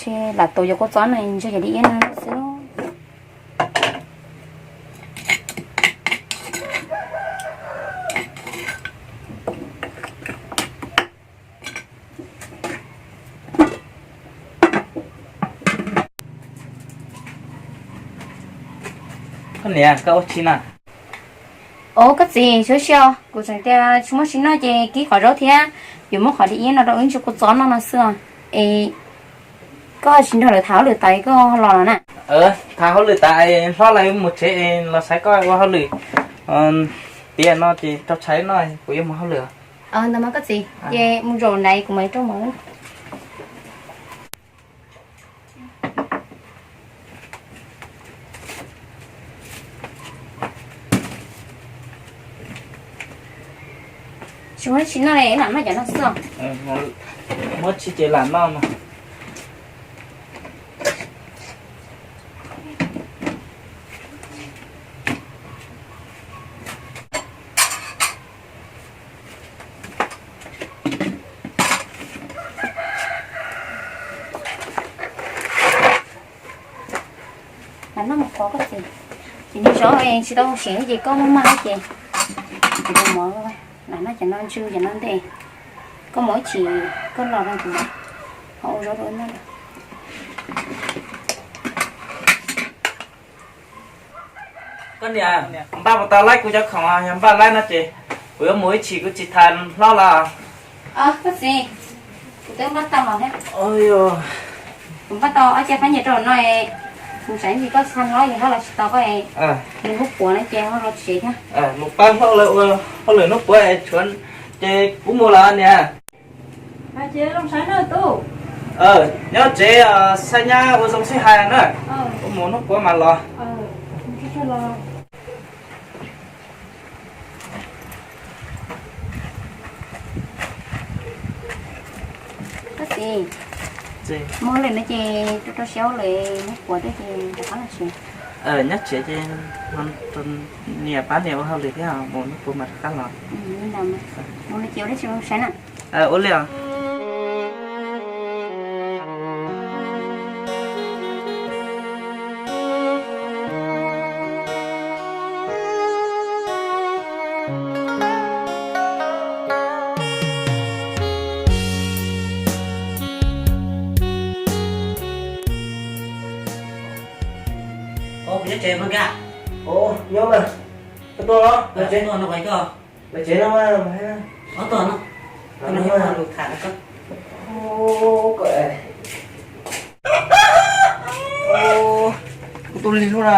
Lam tau cov kua txob no ntshe yog li iab no xwb. Koj niam, koj ua tsi na? Os, koj txiv, suav si os, kuv tseem tias tsis muaj tsis noj ces kib qhov zaub thiab yuav muab qhov li iab no rau wb ntsis kua txob noj no xwb os. Es koj tsis nrog lawv tham hauj lwm tas koj los no na? Tham hauj lwm tas hlob lawv mus tsev los saib koj ua hauj lwm. Tiam no ces rau tshais noj kuv yuav mus hauj lwm. Ntawd mas koj txiv, ces mus zaum ntawd kuv mam li rau mov. Tsis muaj tsis noj li, lam noj cov no xwb. Muab tsis ces lam noj mas. Lam noj mus qhuav koj txiv. Ces nws zov tsis tau siav ces koj maj maj ces kuv tus mov lam noj cov no ntsw cov no ntej. Koj mus ib chim koj los no kuv mam ho ua zaub rau wb noj. Koj niam, npaj puas tau laib kuv cov khoom? Yog npaj laib no ces kuv yuav mus ib chim kuv tsis tham hlob los. Koj txiv, kuv twb npaj tau los thiab. Kuv npaj tau ob caj phab nyiaj rau no, kuv xav ntsis koj txhaj hlob yog hlob los tsis tau koj, nws hnub puav no ces ho los tsev thiab. Mus pab hlob lawv ua hauj lwm hnub puav es tshuav ces kuv mus lawm niam. Nyob tsev, xa nyab ua zoo sib hais na. Kuv mus hnub puav mas los. Koj txiv, mus hauj lwm no ces rau rau siab hauj lwm hnub puav thiab ces rov qab los tsev. Nyob tsev ces niam pab niam ua hauj lwm thiab mus hnub puav mas rov qab los. Mus no ces ua dab tsi ua saib na. Ua li os. Kuv nyob tsev mas Nkaj. Nyob mas, koj tuaj los? Lawv tsev no mas, lawv tsev no mas, ob tuaj no, lus tham koj. Kuv tuaj lig lub na.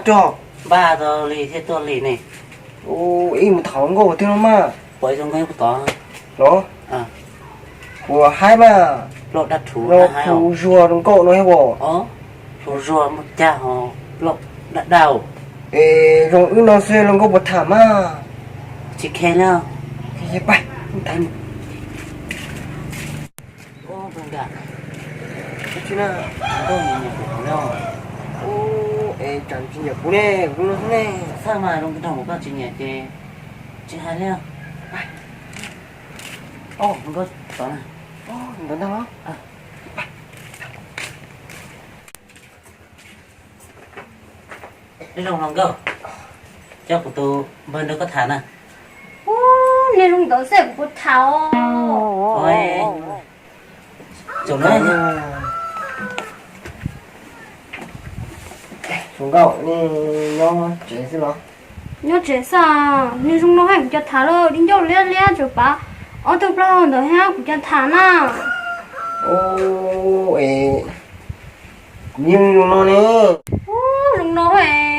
Rog, npaj tau li thiaj tuaj lig ne. Ib mus tham hluas nkauj twg no mas. Puas zoo nkauj puas tod los? Puas haib mas. Plaub dab rhuv no, haib, hlub zuag zoo nkauj no thiab os. Hlub zuag muaj cag ho plaub dab dau. Es zoo wb no xwb hluas nkauj puas tham mas. Tsis khe li. Pab, tham. Es tsam tsis nyiam kuv ne, kuv no ne. Txhawj mas zoo nraug mas koj tsis nyiam ces tsis hais li. Nkauj tod na. Ntawd ntag. Neb zoo hluas nkauj, coj kuv tus npawg nrog koj tham na. Ub, neb zoo ntawd xwb kuv puas tham os. Hluas nkauj, nej nyob tsev xwb los? Nyob tsev xwb, neb zoo no hais kuv cov tham lawm, di ncauj liab liab tsuas pav ob tug plaub hau ntawd thiab kuv cov tham na. Ub, es kuv yeej zoo no ne. Ub, zoo no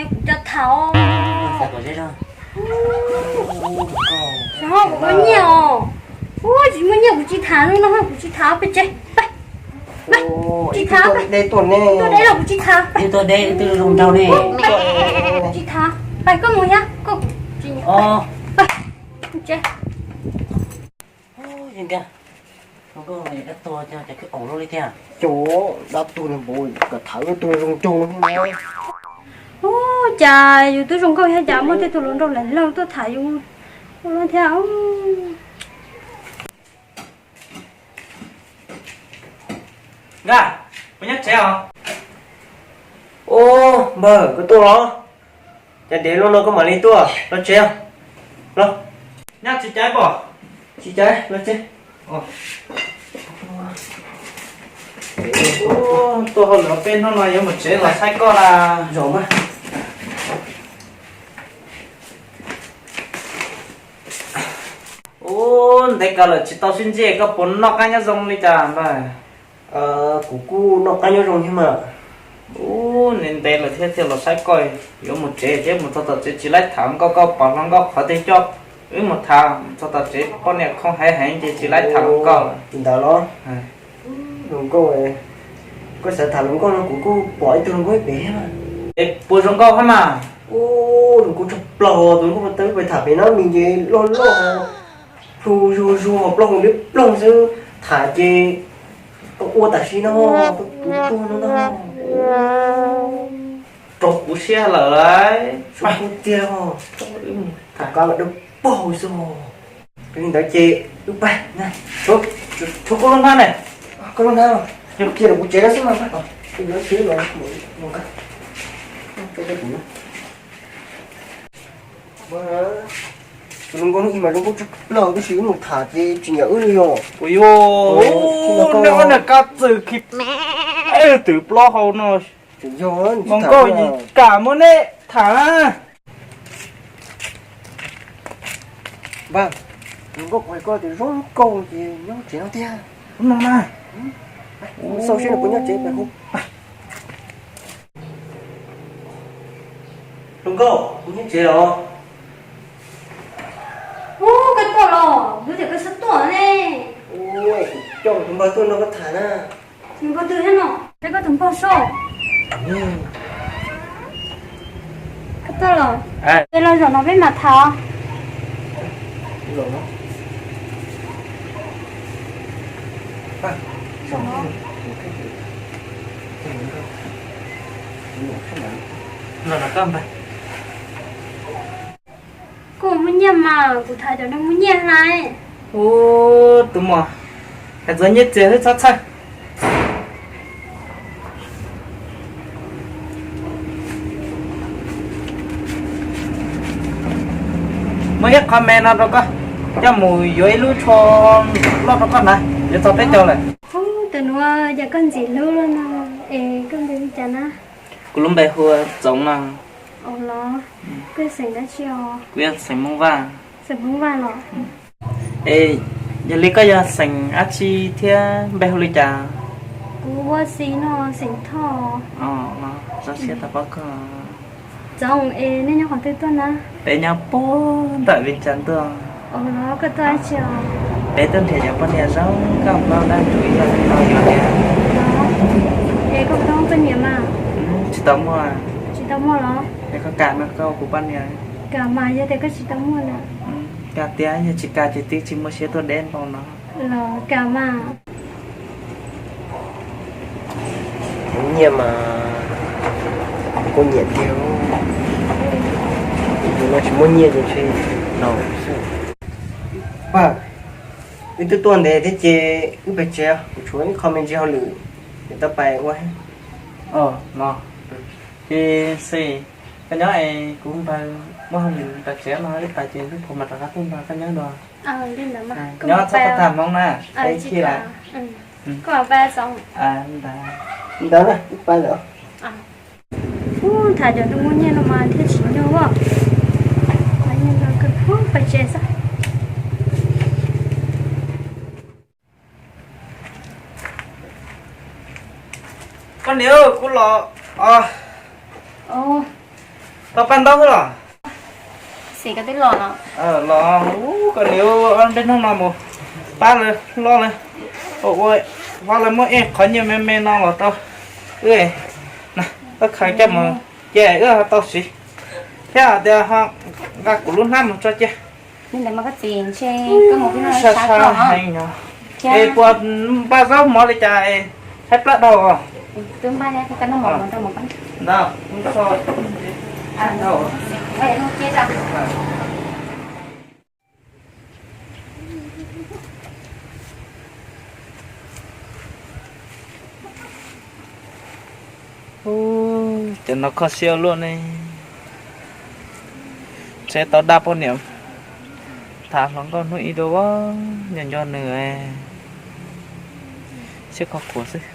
kuv cov tham os. Xyov kuv muaj nyiaj os. Ub, tsis muaj nyiaj kuv tsis tham, zoo no kuv tsis tham, peb tsev, peb. Tsis tham, tuaj deb los kuv tsis tham. Tuaj deb twb zoo nraug ne. Tsis tham, peb koj mus thiab, koj tsis nyiam. Yeej nkag, zoo nkauj dab tuag cov kwv aum luaj li tiag. Cov dab tuag npaum kom tham ib tug zoo nraug no. Ub, cas yus twb zoo nkauj thiab cas muaj tej tug hluas nraug laus laus tuaj tham yus ua luaj thiab. Nkaj, Puas nyob tsev os? Ub, npawg, koj tuaj los? Cas dev luaj no koj mam li tuaj los tsev os? Los. Nyob tsis caiv pom? Tsis caiv, los tsev. Tuaj hauj lwm peb hnub no yuav mus tsev los saib koj na. Zoo mas. Ub, ntev kawg lawm tsis tau sib ntsib, koj puas noj qab nyob zoo li cas npawg? Kuv kuj noj qab nyob zoo thiab mas. Ub, ntev ntev lawm thiab thiaj los saib koj, yuav mus tsev thiab mus txog tom tsev tsis laib tham nkauj, koj pom hluas nkauj qhov twg coj wb mus tham, mus txog tom tsev poj niam khoo heev heev ces tsis laib tham hluas nkauj. Li ntawd los? Hluas nkauj, koj xav tham hluas nkauj no kuv kuj pom ib tug hluas nkauj ib pem thiab mas. Es puas zoo nkauj thiab mas? Ub, zoo nkauj tshaj plaws, tus nkauj tawb pes tham pem no mis ces loj loj, plhu zuag zuag, plaub hau liab ploog xwb, tham ces ua tam sim no, tus tuag no ntag. Rau kuv siab lawm lauj. Zoo nkauj tiag, tham qab mas dawb paug xwb. Li ntawd ces wb pais. Tshuav koj lub hnab ne. Koj lub hnab, cia kuv tsev no xwb mas. Tus hluas nkauj ib mas zoo nkauj tshaj plaws tab sis wb mus tham ces tsis nyiam wb li os. Ua yuav, neb ob niag kab txwm khi twm plaub hau no. Zoo nkauj, kam muab neb tham na. Npawg, tus nkauj kuv hais koj tias zoo nkauj ces nyob tsev no tiag. Ub no na. Xauj seb nws puas nyob tsev pais hu. Hluas nkauj, koj nyob tsev los? Ub, koj tuaj los, kuv tias koj txhob tuaj ne. Ub, kuv coj tus npawg tuaj nrog koj tham na. Tus npawg twg thiab no? Peb koj tus npawg soj. Koj tuaj los? Peb los zaum no peb mam tham. Koj muaj nyiaj mas, kuv tham cov neeg muaj nyiaj hlais. Ub, tus muam, hais txog nyiaj txiag wb txhob txhawj. Muaj ib qho me no rau koj, coj mus yuav ib lub tsho loj rau koj hnav, yuav txog peb caug lawm. Ub, tus nuav cas koj ntxim hlub no, es koj npe li cas na? Kuv lub npe hu ua Txoov no. Ua los, koj xeem dab tsi os? Kuv yog xeem Hmoob Vaj. Xeem Hmoob Vaj los? Es yog li koj yog xeem dab tsi thiab npe hu li cas? Kuv hu ua Xis no, xeem Thoj. Zoo siab tau paub koj. Txoov, es nej nyob qhov twg tuaj na? Peb nyob puag ntawm Vias Cas tuaj. Ua los koj tuaj dab tsi os? Peb tuaj nrhiav cov poj niam zoo nkauj, npaj dab ntub ib zaug no yog tias. Es koj puas tau muaj poj niam mas? Tsis tau muaj. Tsis tau muaj los? Es koj kam mas koj ua kuv poj niam? Kam mas, yog tias koj tsis tau muaj na. Kam tiag, yog tsis kam ces twb tsis muaj siab tuaj deb npaum no. Los kam mas. Muaj nyiaj mas kuv nyiam tiag. Yus no tsis muaj nyiaj ces ntshe laus xwb. Pag, wb twb tuaj ntev thiab ces wb pais tsev, kuv tshuav ib qho me ntsis hauj lwm, kuv tau pais ua. Los, ces Xis, koj nyob es kuv npawg muaj hauj lwm pais tsev no, wb pais ces wb puas mam rov qab tuaj nrog koj nyob dua. Nyob txhob tag Hmoob na, peb ib chim lawm. Ntawd na, wb pais lawm. Ub, tham cov neeg muaj nyiaj no mas thiaj tsim nyog os. Pais tsev xwb. Koj niam, kuv los. Tau paj ntaub xwb los? Los, koj niam, ob peb hnub no mus pab lawv hlob lawv ua, ua, lawv muab ib qhov nyiaj me me no los rau wb, wb khaws coj mus cia wb ho tau siv, thiab hais tias ho nqa kuv lub hnab mus tso cia. Li ntawd mas koj txiv, ntshe koj mus pem no sab sab heev no. Es puas npaj zaub mov li cas es haib plab dhau os? Twb npaj thiab, koj noj mov mus rau mus pab. Ntawd, ntawd. Cov no kho siab luaj ne. Tsev tau dag poj niam tham hluas nkauj hnub ib dua, nco nco nws siab kho khuav xwb.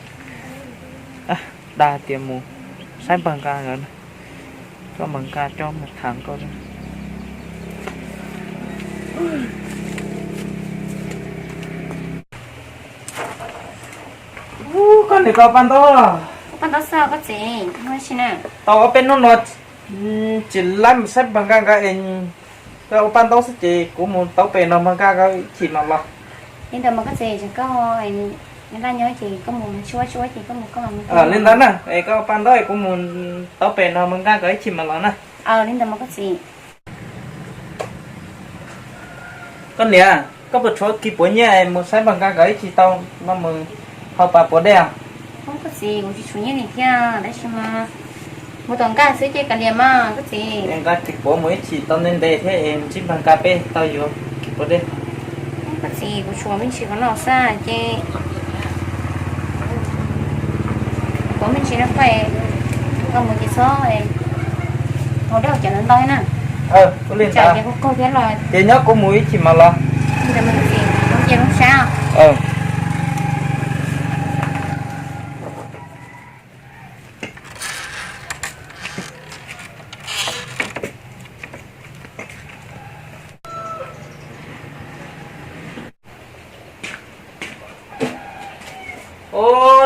Dag tias mus saib npawg Nqa nkawd, coj npawg Nqa coj mus tham nkauj. Koj niam, koj paj ntaub los? Tau ob peb hnub no tsis laib mus saib npawg Nqa nkawd es, koj ua paj ntaub xwb ces kuv mus tau pem nrog npawg Nqa nkawd ib chim mam los. Li ntawd mas koj txiv, koj nyob ces koj mus, tsis ua tsis ua ces koj mus koj. Li ntawd na, es koj ua paj ntaub es kuv mus tau pem nrog npawg Nqa nkawd ib chim mam los na. Li ntawd mas koj txiv. Koj niam, koj puas tshuav kiag puav nyiaj mus saib npawg Nqa nkawd ib chim tau no mus hau pas puav dej? Koj txiv, kuv tsis tshuav nyiaj li thiab, tab sis mas mus tom Nqa xwb ces kav liam mas koj txiv. Nqa kiag puav mus ib chim tau ntev ntev thiab es ntsib npawg Nqa peb tau yuav kiag puav dej. Koj txiv, kuv tshuav me ntsis qhov no xwb ces kuv me ntsis no pais, koj mus ces txhob haus dej haus cawv ntau ntau na. Ua li ntawd ces kuv kaug thiab los. Ces nyob kuv mus ib chim mas los. Li ntawd mas koj txiv, kuv cia kuv sab. Ub,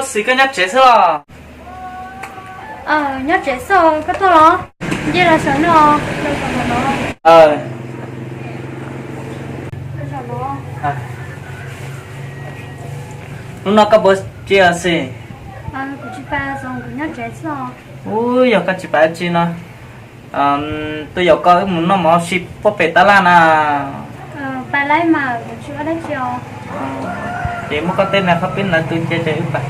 Xis, koj nyob tsev xwb los? Nyob tsev xwb, koj tuaj los? Nce los saum no. Hnub no koj puas tsis Xis? Ub, yog koj tsis pais dab tsi no, tuaj yaum koj wb mus noj mov si puag pem tab laj na. Ces muab koj tej nas khob peb ntawd tu cia ces wb pais.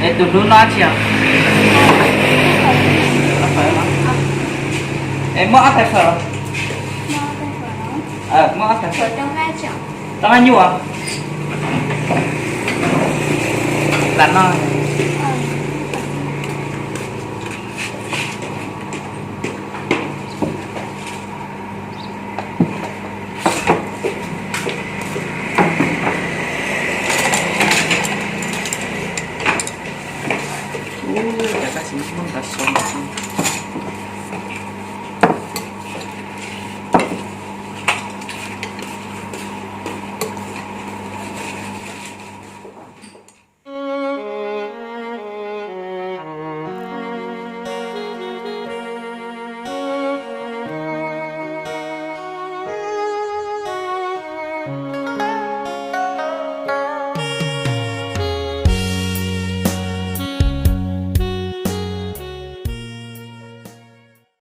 Es tus hlub no dab tsi os? Es muaj ob tais phawm los? Muaj ob tais phawm. Rau nqaij nyuj os. Tam no. Ub, cas koj tsis muab ntawv sau no.